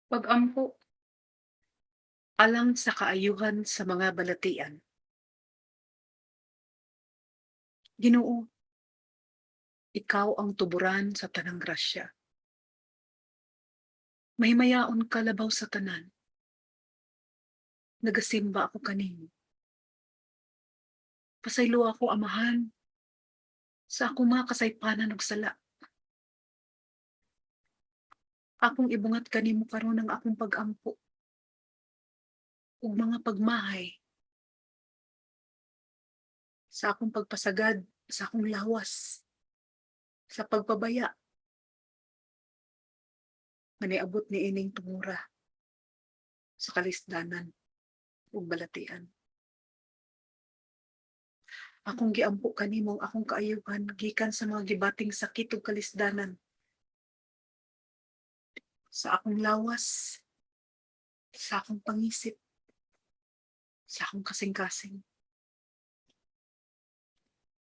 Pag-ampo alang sa kaayuhan sa mga balatian. Ginoo, ikaw ang tuburan sa tanang grasya. Mahimayaon ka labaw sa tanan. Nagasimba ako kanimo. Pasaylo ako, Amahan, sa akong mga kasaypanan ug sala. Akong ibungat kanimo karon ang akong pag-ampo ug mga pagmahay sa akong pagpasagad sa akong lawas sa pagpabaya nga niabot niining tungura sa kalisdanan ug balatian. Akong giampo kanimo ang akong kaayuhan gikan sa mga gibating sakit ug kalisdanan sa akong lawas, sa akong pangisip, sa akong kasing-kasing.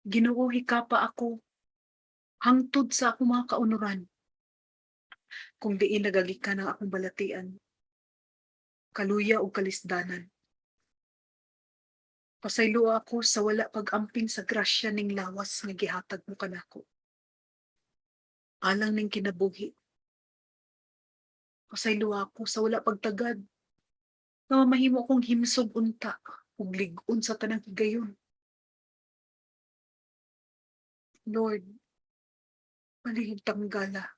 Ginoo, hikapa ako hangtod sa akong mga kaunuran kung diin nagagikan ang akong balatian, kaluya ug kalisdanan. Pasayloa ako sa wala pag-amping sa grasya ning lawas nga gihatag mo kanako alang ning kinabuhi. Pasayloa ako sa wala pagtagad nga mamahimo akong himsog unta ug lig-on sa tanang higayon. Lord, palihog tanggala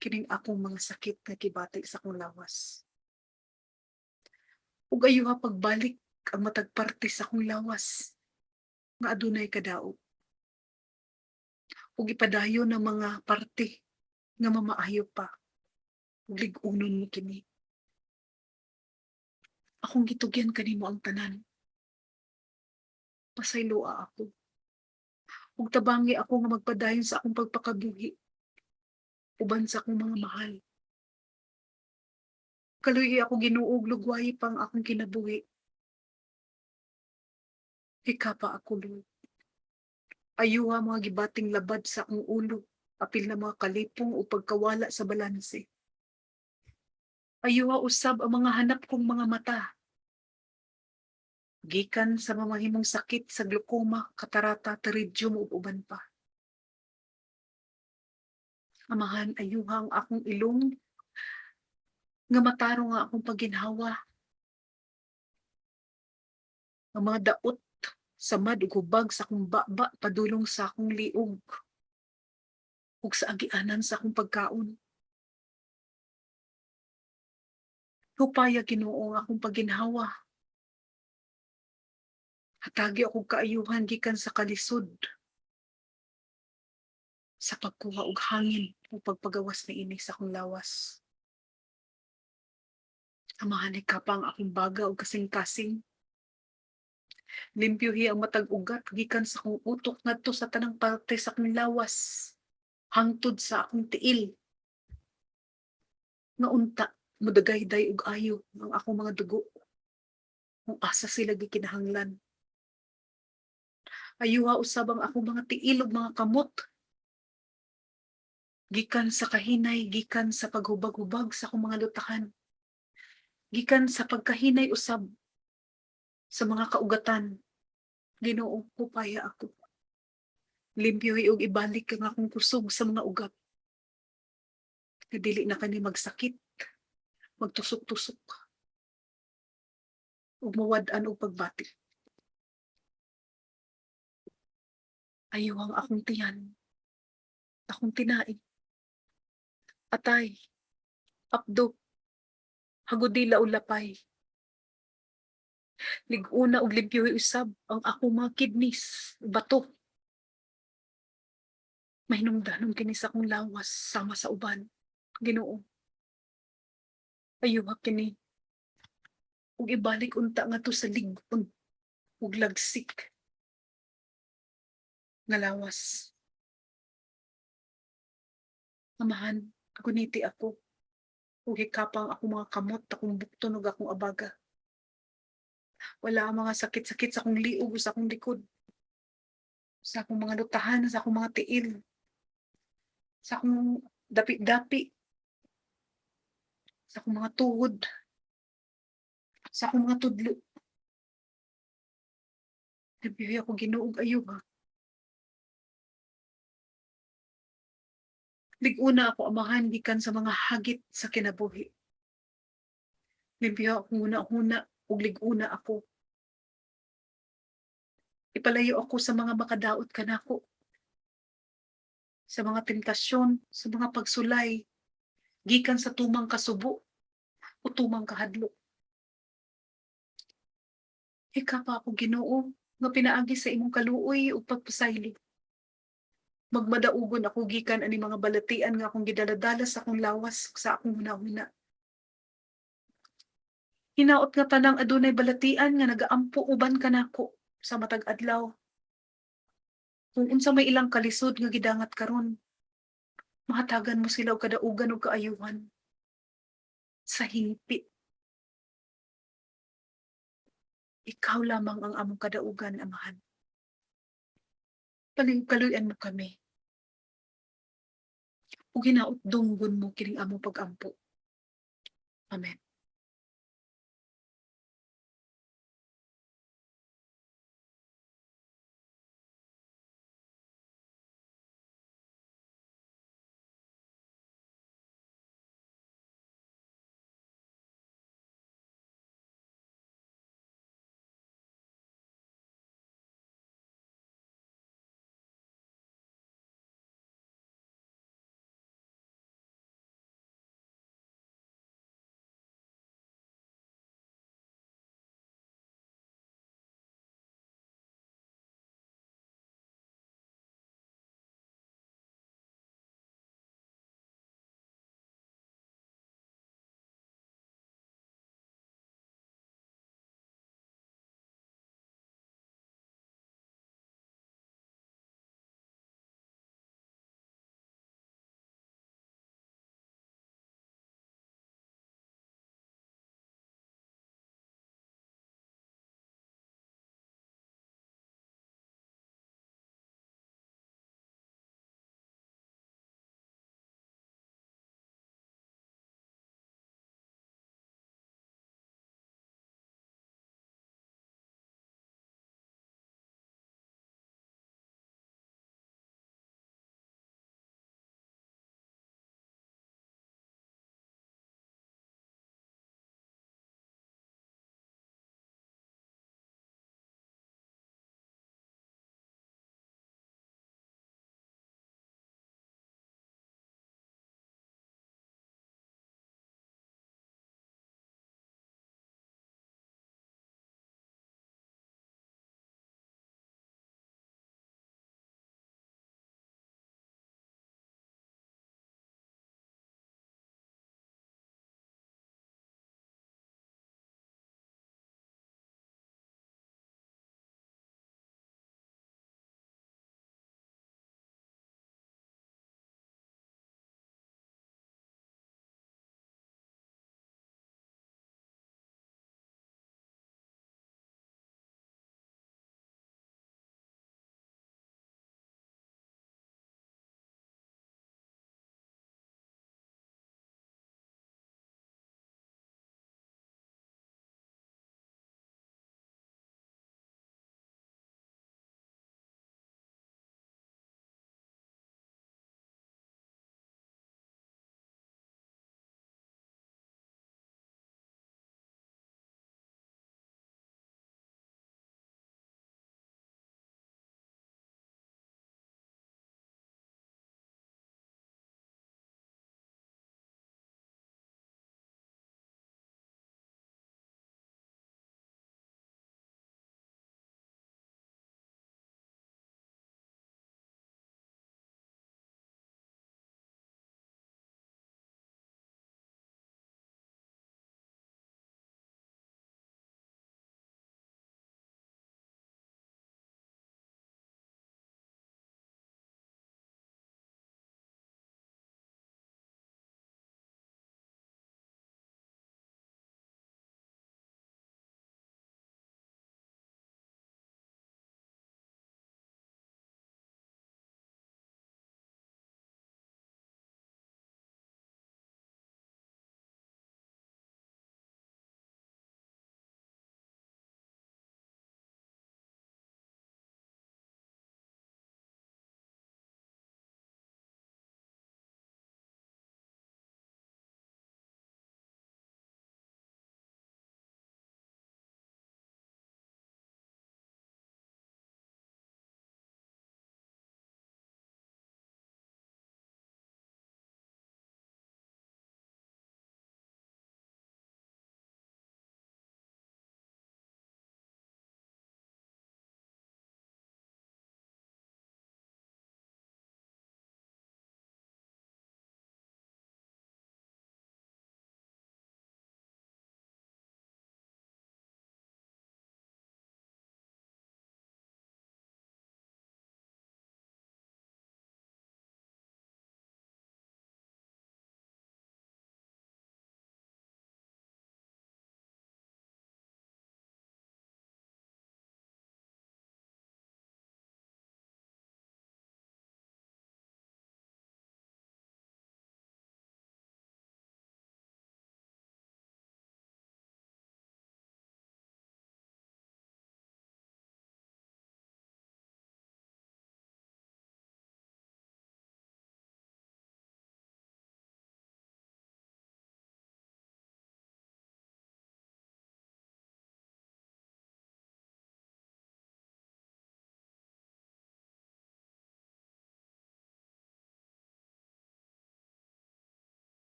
kining akong mga sakit nga gibati sa akong lawas. Ug ayuha pagbalik ang matag parte sa akong lawas nga adunay kadaog. Ug ipadayon ang mga parte nga mamaayo pa ug lig-unon mo kini. Akong gitugyan kanimo ang tanan. Pasayloa ako. Ug tabangi ako nga magpadayon sa akong pagpakabuhi uban sa akong mga mahal. Kaluy-i ako, Ginoo, ug lugwayi pa ang akong kinabuhi. Hikapa ako, Lord. Ayuha mga gibating labad sa akong ulo, apil na mga kalipong o pagkawala sa balanse. Ayuha usab ang mga hanap kong mga mata. Gikan sa mamahimong sakit sa glaucoma, katarata, pterygium ug uban pa. Amahan, ayuha ang akong ilong nga matarong ang akong pagginhawa. Ang mga daot, samad ug hubag sa akong baba padulong sa akong liog ug sa agianan sa akong pagkaon. Hupaya, Ginoo, ang akong pagginhawa. Hatagi akong kaayuhan gikan sa kalisod sa pagkuha og hangin ug pagpagawas niini sa akong lawas. Amahan, hikapa ang akong baga ug kasing-kasing. Limpyuhi ang matag ugat gikan sa akong utok ngadto sa tanang parte sa akong lawas hangtod sa akong tiil. Nga unta mudagayday og ayo ang akong mga dugo kung asa sila gikinahanglan. Ayuha usab ang akong mga tiil ug mga kamot gikan sa kahinay, gikan sa paghubag-hubag sa akong mga lutakan, gikan sa pagkahinay usab sa mga kaugatan. Ginoo, hupaya ako. Limpyuhi ug ibalik ang akong kusog sa mga ugat. Nga dili na kani magsakit, magtusok-tusok, ug mawad-an og pagbati. Ayuha ang akong tiyan, akong tinai, atay, apdo, hagudila o lapay. Lig-una og limpyuhi usab ang akong mga kidneys, bato. Mahinungdanon kini sa akong lawas sama sa uban. Ginoo, ayuha kini ug ibalik unta ngadto sa lig-on ug lagsik nga lawas. Amahan, guniti ako ug hikapa ang akong mga kamot, akong bukton ug akong abaga. Wala ang mga sakit-sakit sa akong liog o sa akong likod, sa akong mga lutahan, sa akong mga tiil, sa akong dapi-dapi. Sa akong mga tuhod, sa akong mga tudlo. Limpyohi ako, Ginoo, og ayuha. Lig-una ako, Amahan, gikan sa mga hagit sa kinabuhi. Limpyo ako huna-huna ug lig-una ako. Ipalayo ako sa mga makadaot kanako. Sa mga tentasyon, sa mga pagsulay, gikan sa tumang kasubo o tumang kahadlok. Hikapa ako, Ginoo, nga pinaagi sa imong kaluoy ug pagpasaylo. Magmadaugon ako gikan ani mga balatian nga akong gidaladala sa akong lawas ug sa akong hunahuna. Hinaot nga tanang adunay balatian nga nagaampo uban kanako sa matag adlaw. Kung unsa may ilang kalisod nga gidangat karon, mahatagan mo sila og kadaugan ug kaayuhan sa hingpit. Ikaw lamang ang among kadaugan, Amahan. Kaluyan mo kami. Ug hinaot dunggon mo kining among pagampo. Amen.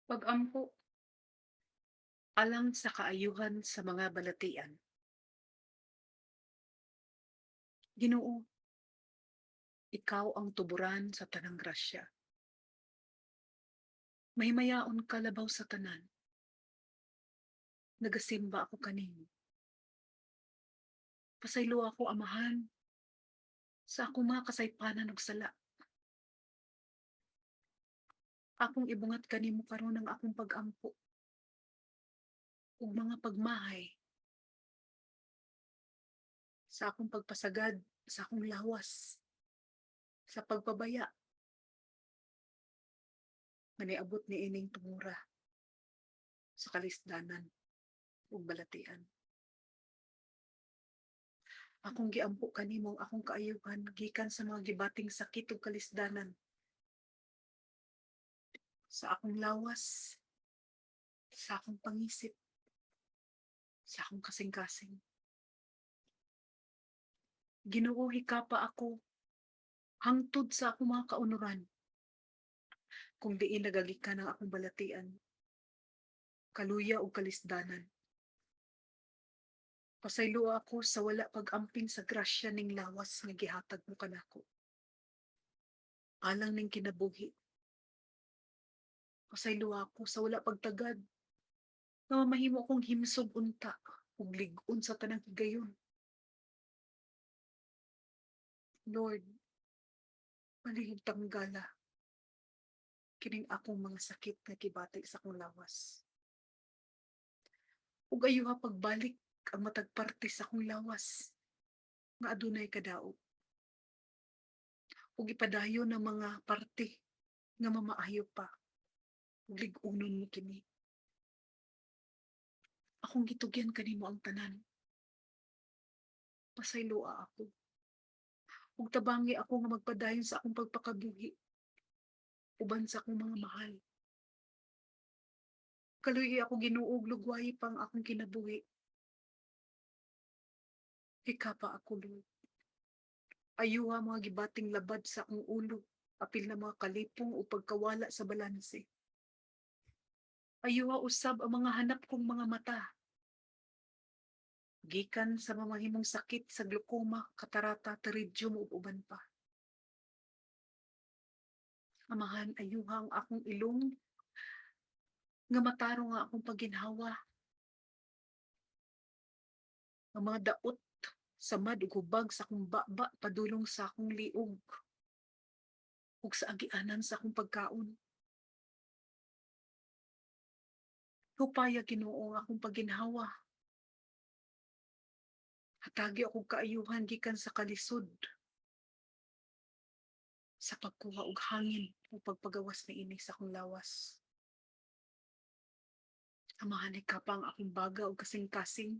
Pag-ampo alang sa kaayuhan sa mga balatian. Ginoo, ikaw ang tuburan sa tanang grasya. Mahimayaon ka labaw sa tanan. Nagasimba ako kanimo. Pasaylo ako, Amahan, sa akong mga kasaypanan ug sala. Akong ibungat kanimo karon ang akong pag-ampo ug mga pagmahay sa akong pagpasagad sa akong lawas sa pagpabaya nga niabot niining tungura sa kalisdanan ug balatian. Akong giampo kanimo ang akong kaayuhan gikan sa mga gibating sakit ug kalisdanan sa akong lawas, sa akong pangisip, sa akong kasing-kasing. Ginoo, hikapa ako hangtod sa akong mga kaunuran kung diin nagagikan ang akong balatian, kaluya ug kalisdanan. Pasayloa ako sa wala pag-amping sa grasya ning lawas nga gihatag mo kanako alang ning kinabuhi. Pasayloa ako sa wala pagtagad nga mamahimo akong himsog unta ug lig-on sa tanang higayon. Lord, palihog tanggala kining akong mga sakit nga gibati sa akong lawas. Ug ayuha pagbalik ang matag parte sa akong lawas nga adunay kadaog. Ug ipadayon ang mga parte nga mamaayo pa ug lig-unon mo kini. Akong gitugyan kanimo ang tanan. Pasayloa ako. Ug tabangi ako nga magpadayon sa akong pagpakabuhi uban sa akong mga mahal. Kaluy-i ako, Ginoo, ug lugwayi pa ang akong kinabuhi. Hikapa ako, Lord. Ayuha mga gibating labad sa akong ulo, apil na mga kalipong o pagkawala sa balanse. Ayuha usab ang mga hanap kong mga mata. Gikan sa mamahimong sakit sa glaucoma, katarata, pterygium ug uban pa. Amahan, ayuha ang akong ilong nga matarong nga akong pagginhawa. Ang mga daot, samad ug hubag sa akong baba padulong sa akong liog ug sa agianan sa akong pagkaon. Hupaya, Ginoo, ang akong pagginhawa. Hatagi akong kaayuhan gikan sa kalisod sa pagkuha og hangin o pagpagawas niini sa akong lawas. Amahan, hikapa ang akong baga ug kasing-kasing.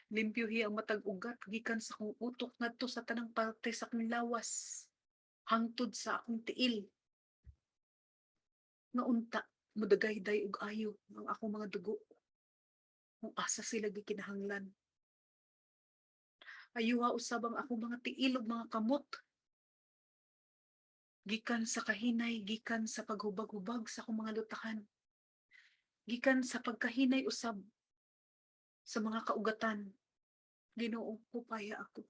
Limpyuhi ang matag ugat gikan sa akong utok ngadto sa tanang parte sa akong lawas hangtod sa akong tiil. Nga unta mudagayday og ayo ang akong mga dugo kung asa sila gikinahanglan. Ayuha usab ang akong mga tiil ug mga kamot gikan sa kahinay, gikan sa paghubag-hubag sa akong mga lutakan, gikan sa pagkahinay usab sa mga kaugatan. Ginoo, hupaya ako.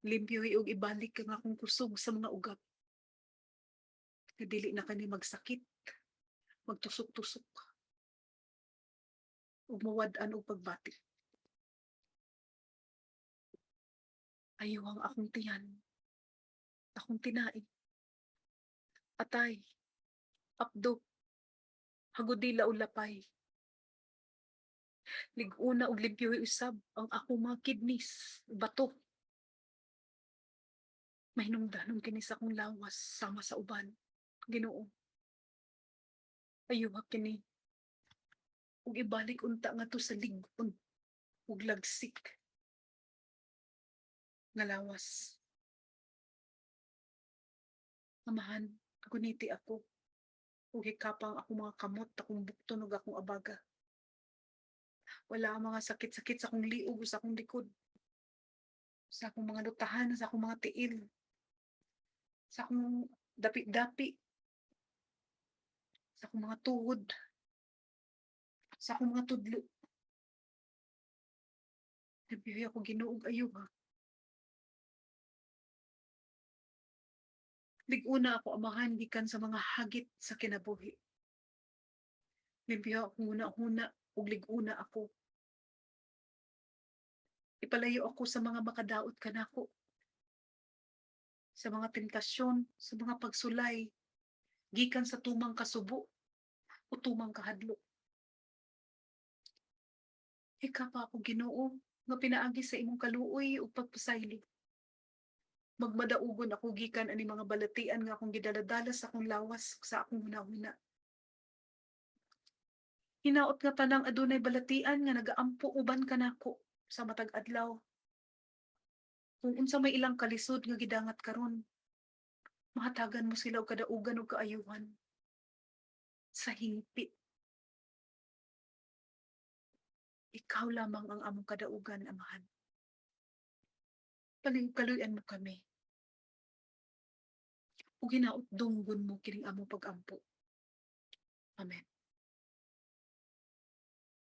Limpyuhi ug ibalik ang akong kusog sa mga ugat. Nga dili na kani magsakit, magtusok-tusok, ug mawad-an og pagbati. Ayaw ang akong tiyan, akong tinai, atay, apdo, hagudila o lapay. Lig-una og limpyuhi usab ang akong mga kidneys, bato. Mahinungdanon kini sa akong lawas sama sa uban. Ginoo, ayuha kini ug ibalik unta ngadto sa lig-on ug lagsik nga lawas. Amahan, guniti ako ug hikapa ang akong mga kamot, akong bukton ug akong abaga. Wala ang mga sakit-sakit sa akong liog o sa akong likod, sa akong mga lutahan, sa akong mga tiil, sa akong dapi-dapi. Sa akong mga tuhod, sa akong mga tudlo. Limpyohi ako, Ginoo, og ayuha. Lig-una ako, Amahan, gikan sa mga hagit sa kinabuhi. Limpyo ako huna-huna ug lig-una ako. Ipalayo ako sa mga makadaot kanako. Sa mga tentasyon, sa mga pagsulay, gikan sa tumang kasubo o tumang kahadlok. Hikapa ako, Ginoo, nga pinaagi sa imong kaluoy ug pagpasaylo. Magmadaugon ako gikan ani mga balatian nga akong gidaladala sa akong lawas ug sa akong hunahuna. Hinaot nga tanang adunay balatian nga nagaampo uban kanako sa matag adlaw. Kung unsa may ilang kalisod nga gidangat karon, mahatagan mo sila og kadaugan ug kaayuhan sa hingpit. Ikaw lamang ang among kadaugan, Amahan. Palihog kaluy-an mo kami. Ug hinaot dunggon mo kining among pagampo. Amen.